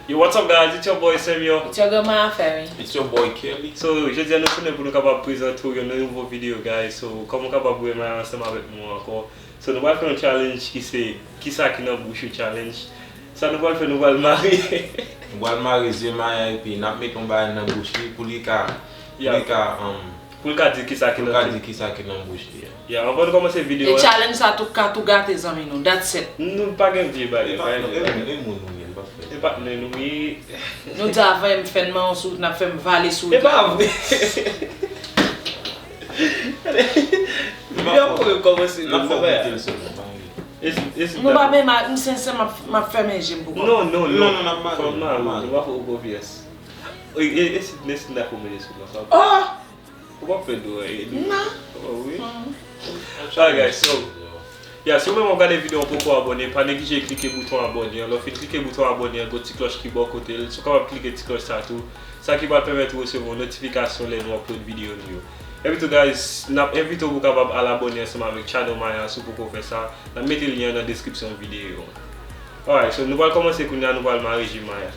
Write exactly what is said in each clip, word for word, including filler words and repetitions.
Yo, what's up, guys? It's your boy Samuel. It's your girl Maya Ferry. It's your boy Kelly. So, jodi a nou tounen pou nou kapab prezante w yon nouvo videyo, guys. So, kòm ou kapab wè, Maya ansanm avèk nou ankò. So, nou pral fè yon challenge ki se kisa ki nan bouch ou challenge. Sa nou pral fè, nou pral mare. Nou pral mare zye Maya epi n ap mete yon bagay nan bouch li pou li ka, pou li ka, um, Pou l ka di kisa ki nan bouch li. Yeah, anvan nou kòmanse videyo a. E challenge sa tou ka tou gate zanmi nou. That's it. Nou pa gen vye bagay, pa gen vye bagay. E moun nou ye, n p ap fè. E patnè nou ye. Nou di avan m fè n manyen sou ou, n ap fè m vale sou ou. E pa vre. Byen pou yo kòmanse nou bagay. Nou pa menm, m sensè m ap fèmen je m pou kò m. Non, non, non. Fò n mare, nou pa fè w konfyans. E si, e si n ta fè w mete sou mwen, sa w ap. Ou p ap fè dou anyen. Non. Oh wi. Alright guys, so, yeah, si w menm w ap gade videyo an poko abòne, pa neglije klike bouton abòne an. Lè w fin klike bouton abòne an, gen ti klòch ki bò kote l. Si w kapab klike ti klòch sa tou, sa ki pral pèmèt ou resevwa yon notifikasyon lè nou upload videyo nou yo. Epi tou guys, n ap envite w pou w kapab al abòne ansanm avèk channel Maya si w poko fè sa. N ap mete lyen an nan deskripsyon videyo an. Alright, so nou pral kòmanse kounye a, nou pral mare je Maya.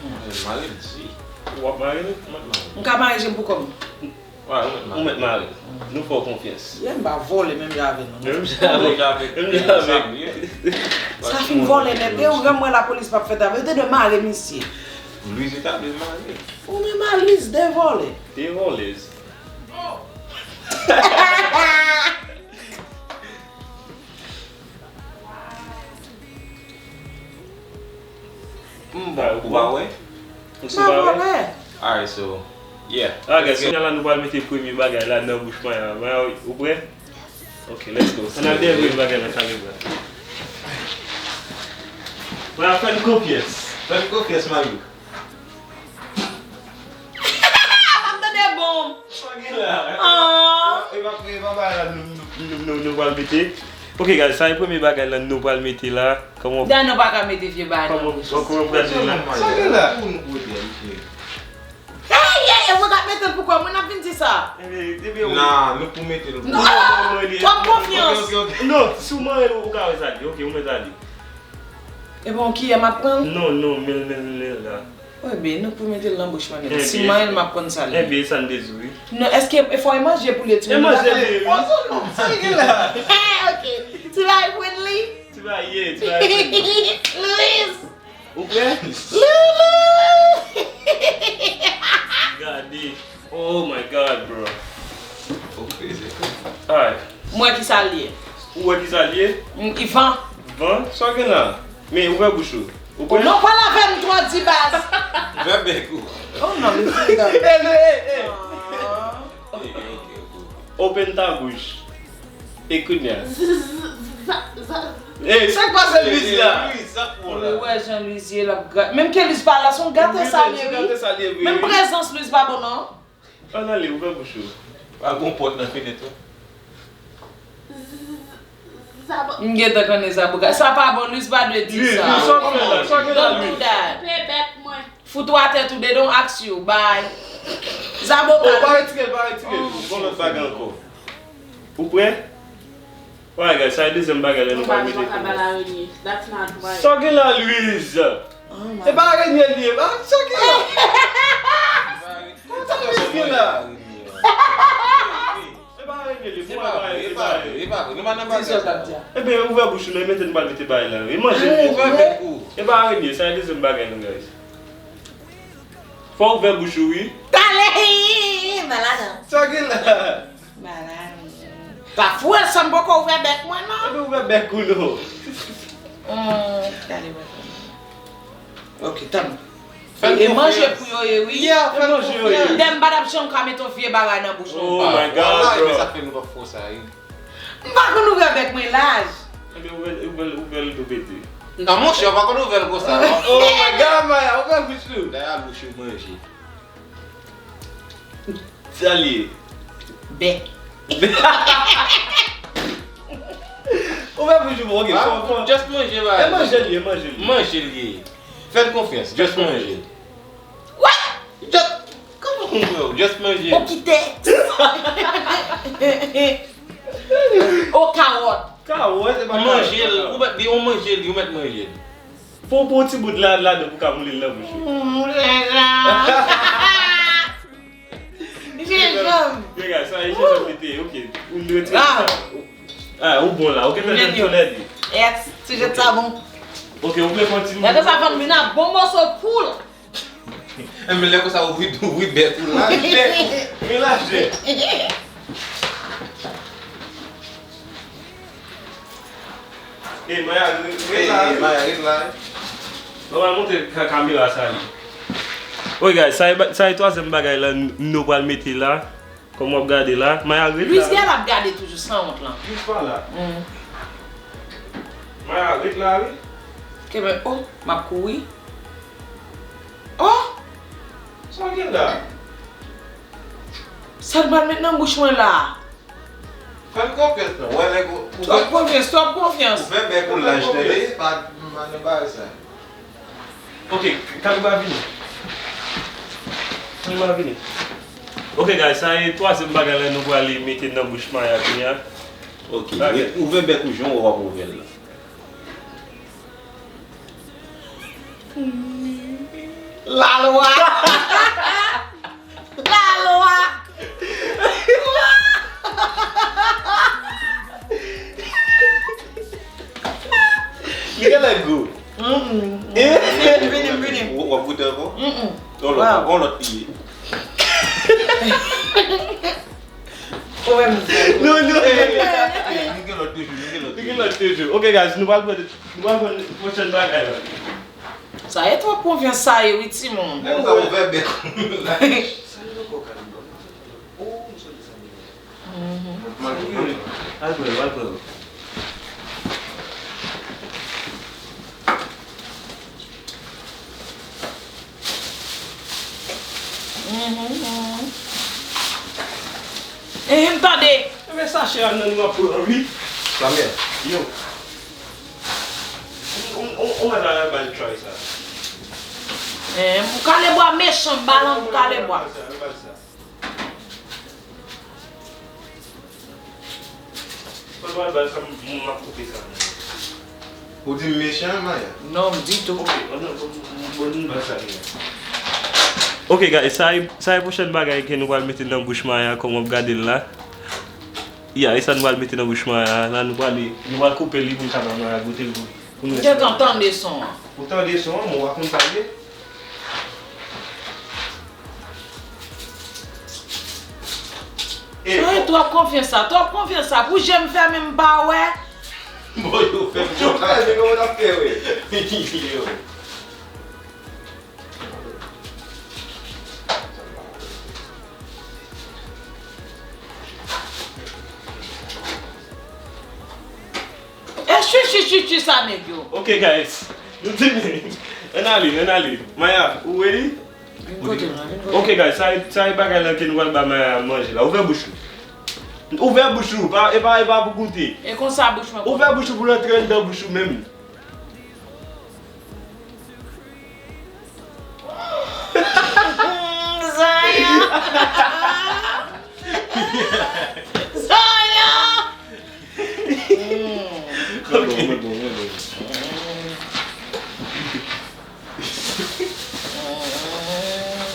Mwen mare l di. Ou ap mare l? Mwen mare l. M ka mare je m pou kò m. Ou mèt mare l. Nou fè w konfyans. Yeah, m pa vòlè menm jan avè nou non. Menm jan avè. Menm jan avè. Menm jan avè. Sa fin vòlè nèt. E ou renmen wè lapolis p ap fè travay. Yo te dwe mare misye. Louise ta dwe mare. Ou menm a Louise de vòlè. De vòlèz. M bon, ou pa wè? Ou sou pa wè? Alright, so, yeah. Alright guys, so kounye a la nou pral mete premye bagay la nan bouch Maya. Maya, ou prè? Ok, let's go. Ann al dèyè premye bagay la, kale bra. Maya, fè n konfyans. Fè n konfyans, Mayou. M ap tande bonm. Sa gen la? Aww. E pa, e pa bagay la nou, nou, nou, nou, nou pral mete. Ok guys, sa e premye bagay la nou pral mete la. Kòman w. Dayè nou pa ka mete vye bagay nan bouch. Kòman w pral di la? Sa gen la? Pou nou kote a, mesye. Hey, hey, hey, mwen ka mete l pou kò mwen, n ap vin di sa. Ebyen, ebyen, wi. Nah, nou pou mete l pou kò. Non, twòp konfyans. Ok, ok, ok. Non, si w manyen l, ou ka wè sa li. Ok, ou mèt ale. Ebyen, yon kiyè m ap pran? Non, non, men l, men l, men l la. Ebyen, nou pou mete l nan bouch mwen menm. Si m manyen l, m ap konn sa l ye. Ebyen, e sa n te di w, wi. Non, èske e fò e manje pou l ye tou? E manje l ye, wi. Poze non, sa gen la. Ok. Ti bagay friendly. Ti bagay, yeah, ti bagay friendly. Louise! Ou prè? Loulou! Gade. Oh my God, bro. Ou crazy. Alright. M wè kisa l ye. Ou wè kisa l ye? M, van. Van? Sa w gen la? Men ouvè bouch ou. Ou prè? Non, pale avè m twò di baz. Ouvè bèk ou. Oh non, men se dan. Hey, hey, hey. Open ta bouch. E kounye a? Hey, sa k pase Louise la? Louise, sa k bon la? Ou wè jan Louise ye, l ap gra-, menm ke Louise pa la, se yon gate sa l ye, wi. Menm prezans Louise pa bon non. Ann ale, ouvè bouch ou. Pa gon pòt nan fenèt ou. M gentan konnen sa pou ka. Sa pa bon, Louise pa dwe di sa. Louise, sa w fè la? Sa w gen la, Louise? Don't do that. Pe bèk mwen. Fout ou atè tou de, don't ask you. Bye. Zaboka. Oh, pa retire l, pa retire l. Gon lòt bagay ankò. Ou prè? Alright guys, sa e dezyèm bagay la nou pral mete kounye a. Sa w gen la, Louise? E pa arenye l ye, pa? Sa w gen la? Sa Louise gen la? E pa arenye l ye, bon, e pa arenye, e pa arenye. Ebyen, ouvè bouch ou, nou mete, nou pral mete bagay la. E manje l ye. E pa arenye, sa e dezyèm bagay nou, guys. Fò w ouvè bouch ou, wi. Talè! Malad. Sa w gen la? Malad. Pa foure san m poko ouvè bèk mwen non. Epi ouvè bèk ou non. Hum, gade bèk mwen. Ok, tann. E manje pou yo ye, wi. Yeah, fè l konfyans. Dè m pa t ap janm ka mete yon vye bagay nan bouch mwen. Oh my God, bro. Sa fè nou pa fè sa, wi. M pa konn ouvè bèk mwen laj. Ebyen, ouvè l, ouvè l, ouvè l tou pete. Non, monchè, ou pa konn ouvè l konsa, non. Oh my God, Maya, ouvè bouch ou. Dayè, bouch ou manje. Sa l ye? Bèk. Ouvè bouch ou, ok, fò, fò. Just manje, bro. E manje l ye, manje l ye. Manje l ye. Fè l konfyans, just manje l. What? Just, kòman konprann ou? Just manje. Ou kite. O kawòt. Kawòt, se pa kawòt. Manje l, ou mèt, ou manje l, ou mèt manje l. Fò w pran yon ti bout la, ladan pou w ka moule l nan bouch ou. Mm, jenjanm. Jenjanm. Regarde, sa e jenjanm li te ye, ok. Ou retire sa. Ah, ou bon la, ou gentan fè l solèd li. Yes, ti jèt sa bon. Ok, ou vle pran ti bout. Lè konsa, fanm vin ak bon moso poul. Enben, lè konsa, ouvri, ouvri bèk ou la. Melaje. Melaje. Ey, Maya, ret la. Ey, Maya, ret la. Mwen pral montre ka-, kamera sa li. Wi, guys, sa e ba-, sa e twazyèm bagay la n-, nou pral mete la. Kòman w ap gade la? Maya, ret la. Louis Gaël ap gade toujou sanwont lan. Louis pa la. Mm. Maya, ret la, wi. Kenbe, oh, m ap kouri. Oh! Sa w gen la? Sa l pral met nan bouch mwen la? Fè m konfyans non. Wè nèg ou, ou fè, twòp konfyans, twòp konfyans. Ou fè bèk ou laj tande, pa, pa nan bagay sa. Ok, kamera vini. Kamera vini. Ok, guys, sa e twazyèm bagay la nou prale mete nan bouch Maya kounye a. Ok, ouvè bèk ou jan w ap ouvè l la. Lalwa! Lalwa! Li genlè gou. Mm-mm. Eh? Vini, vini, vini. W-, w ap goute ankò? Mm-mm. On lòt, on lòt li ye. Ou menm. Non, non. Nou gen lòt toujou, nou gen lòt toujou. Nou gen lòt toujou. Ok, guys, nou pral pran, nou pral pran pwochèn bagay la. Sa e twòp konfyans sa ye wi, timoun. Lè sa ouvè bèk. Sa li ankò, Kalib? Oh, m sot desann li. Mhm. Al pran, al pran. Mhm, mhm. Ehe, m tande. Enben, sachè a nan nou ap pran, wi. Samuel. Yo. On, on, on, on, on, on, try sa. Eh, pou kale bwa mechan, balan pou kale bwa. Ou di m mechan, Maya? Non, ditou. Ok, guys, sa e, sa e pwochèn bagay ke nou pral mete nan bouch Maya, kòman w ap gade l la. Ya, e sa nou pral mete nan bouch Maya. La, nou prale, nou pral koupe li pou n ka ba Maya goute l pou, pou nou. M gentan tande son an. Ou tande son an, men w pa konn sa l ye? Sa e twòp konfyans sa, twòp konfyans sa. Pou je m fèmen, m pa wè. Bon, yo fè m konfyans. Yo fèmen, kòman n ap fè wè? Yo. E chwi, chwi, chwi, chwi sa nèg yo. Ok, guys. Nou di, ann ale, ann ale. Maya, ou ready? Vin kote m la, vin kote m. Ok, guys, sa e, sa e bagay lan ke nou pral ba Maya manje la. Ouvè bouch ou. Ouvè bouch ou, pa, e pa, e pa pou goute. E konsa bouch mwen. Ouvè bouch ou pou l antre anndan bouch ou menm. Zaya! Zaya! Mwen bon, mwen bon, mwen bon.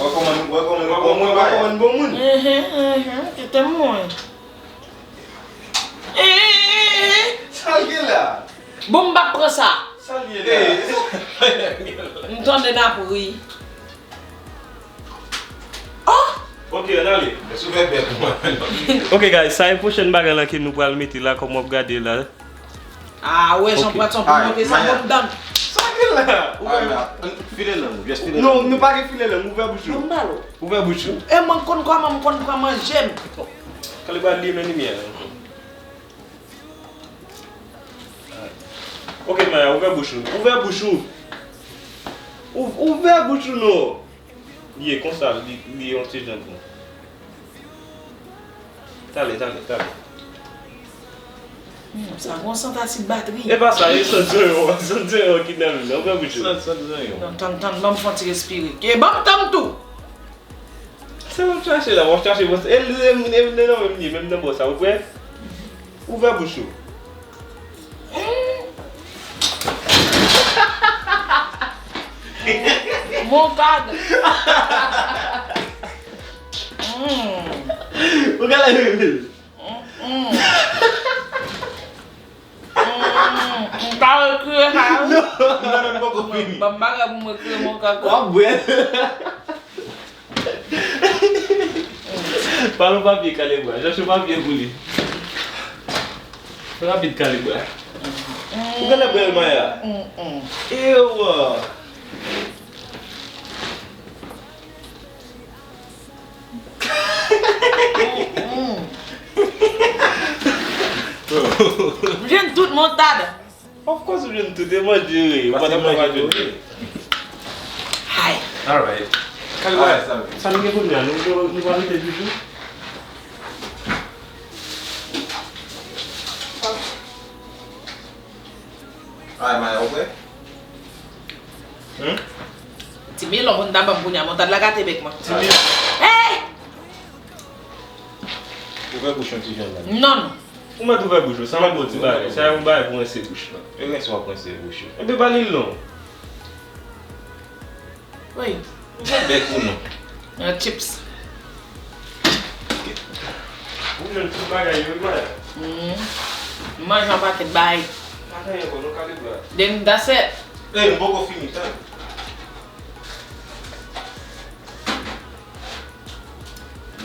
Wè kòman nou, wè kòman nou bon moun, wè kòman nou bon moun. Kite mwen. Sa l gen la? Bon, m pa pran sa. Sa l ye la? M tande n ap ri. Oh! Ok, ann ale. Sou fè bèk mwen. Ok, guys, sa e pwochèn bagay lan ke nou pral mete la, kòman w ap gade la. Ah, wè, jan pran son pou monte sa, bon dan. Sa l ye la? Ou wè? File lang ou, just file lang ou. Non, nou pa gen file lang, ouvè bouch ou. Ouvè bouch ou. E mwen konn kòman, m konn pran manje m. Kalib al limen limyè a. Ok, Maya, ouvè bouch ou. Ouvè bouch ou. Ou, ouvè bouch ou non. Ye, konsa, li, li yon ti jan bon. Tale, tale, tale. Hmm, sa gon santatif batri. E pa sa, e sant zonyon, sant zonyon ki nan men nan. Ouvè bouch ou. Sant, sant zonyon. Tann, tann, tann, ban m fè yon ti respire. E ban m tann tou. Se w ap chache la, w ap chache bò sa. E, e, e, e, nan menm li, menm nan bò sa, ou kwè? Ouvè bouch ou. Moutad. Mm. Ou gade. Mm-mm. Mm, m pa rekriye sa, wi. Non, non, non, poko fini. Ban m bagay pou m rekriye moutad. W ap bwè. Pale yon papye kale bra. Chache yon papye pou li. Rapid kale bra. Ou genlè bwè l, Maya? Mm, mm. Ewa. Mm, mm. M jwenn tout moutad. Of course ou jwenn tout, e manje wi. Ou pa t ap manje tout. Hay. Alright. Kale bra. Sa nou gen kounye a? Nou, nou, nou pral mete bijou? Ay, Maya, ou prè? Hmm? Ti melon pou n ta ban m kounye a, moutad la gate bèk mwen. Ti melon. Hey! Ouvè bouch yon ti jan la. Non, non. Ou mèt ouvè bouch ou, sa mèt bon ti bagay. Sa yon bagay pou rense bouch la. E rense w ap rense bouch ou. Epi ba li l non. Wi. Ou fè bèk ou non. Yon chips. Ou jwenn tout bagay yo, wi, Maya. Mm. M manje yon pakèt bagay. Pa gen ankò, nou kale bra. Then that's it. Ey, m poko fini, tan.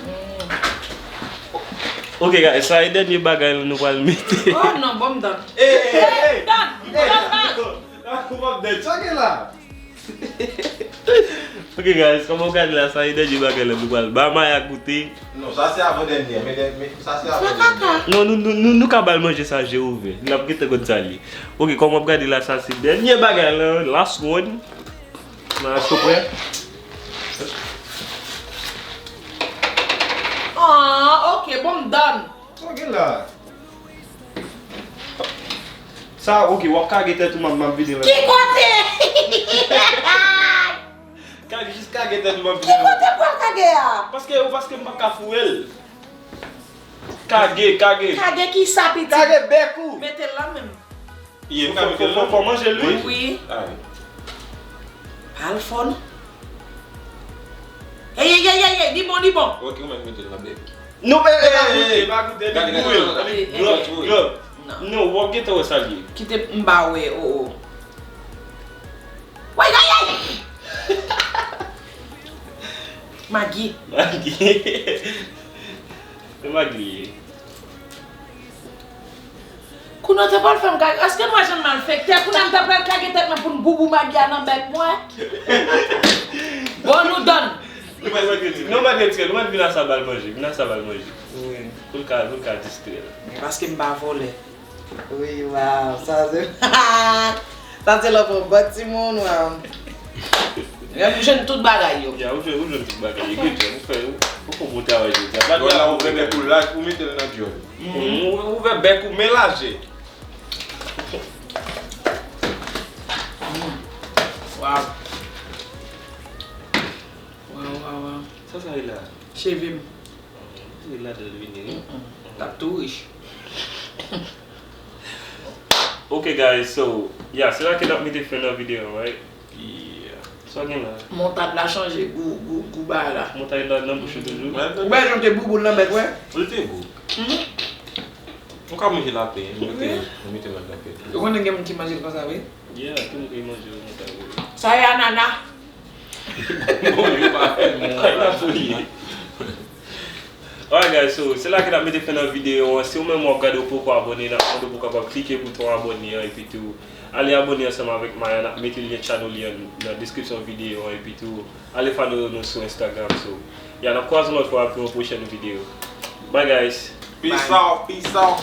Mm. Ok, guys, sa e dènye bagay nou pral mete. Oh non, bon, m done. Ey, ey, ey, ey. M done, m done, m done. Ou p ap dèt. Sa gen la? Ok, guys, kòman w gade la, sa e dènye bagay la nou pral ba Maya goute. Non, sa se avan dènye, men dè-, men sa se avan dènye. Non, nou, nou, nou, nou ka ba l manje sa je ouvè. L ap gentan konn sa l ye. Ok, kòman w ap gade la, sa se dènye bagay la, last one. Maya, sou prè? Ah, ok, bon, m done. Sa w gen la? Sa, ok, w ap kage tèt ou, m ap, m ap vide lòt. Ki kote? Kage, jis kage tèt ou, m ap vide lòt. Ki kote m pral kage a? Paske, paske m p ap ka foure l. Kage, kage. Kage ki sa, pitit? Kage bèk ou. Mete l la menm. Ye, m ka mete l la. Fò, fò, fò manje l, wi. Wi. Ay. Pa l fò, non. Ey, ey, ey, ey, ey, li bon, li bon. Ok, ou mèt mete l nan bèk. Non, e, e, pa goute, e pa goute, li boure. Gade, gade, gade, gade. Glòp, glòp. Non. Non, w ap gentan wè sa l ye. Kite m ba w, o, o. Way, way, way! Magi. Magi. Se Magi li ye. Kounye a w te pral fè m kage, èske m wè jan m malfektè? Kounye a m ta pral kage tèt mwen pou n boubou Magi a nan bèk mwen. Bon, nou done. Nou mèt retire, nou mèt retire, nou mèt vin a sa ba l manje, vin a sa ba l manje. Wi. Pou l ka, pou l ka distrè l. Men paske m pa vòlè. Wi, waw, sa se, sa se lòt yon bòt timoun, waw. Lè m jwenn tout bagay yo. Ya, ou jwenn, ou jwenn tout bagay yo. Good job, ou fè, ou, ou fè yon bon travay jodi a. Bon, la, ou fè bèk ou laj, ou mete l nan dyòl. Mhm. Ou, ou fè bèk ou men laje. Mm. Waw. Waw, waw, waw. Sa, sa ye la? Cheve m. Li ladan l vini, wi. Mm-mm. L ap tou rich. Ok, guys, so, yeah, se la ke n ap mete fen nan videyo an, right? Yeah. Sa w gen la? Montad la chanje gou, gou, gou bagay la. Montad la nan bouch ou toujou? Ou wè jan te boubou l nan bèk, wè? Li te gou. Mhm. Ou ka manje lapen, nou mete, nou mete ladan fèt. Ou konnen gen moun ki manje l konsa, wi? Yeah, tout moun ki manje l konsa, wi. Sa e anana. Bon, yo pa fè l, men. Ay, n ap fouye. Alright, guys, so, se la ke n ap mete fen nan videyo an. Si ou menm w ap gade, ou poko abòne, n ap mande w pou w kapab klike bouton abòne an, epi tou, ale abòne ansanm avèk Maya, n ap mete lyen channel li an nan description videyo an, epi tou, ale follow nou sou Instagram, so, yeah, n ap kwaze yon lòt fwa pou yon pwochèn videyo. Bye, guys. Peace out, peace out.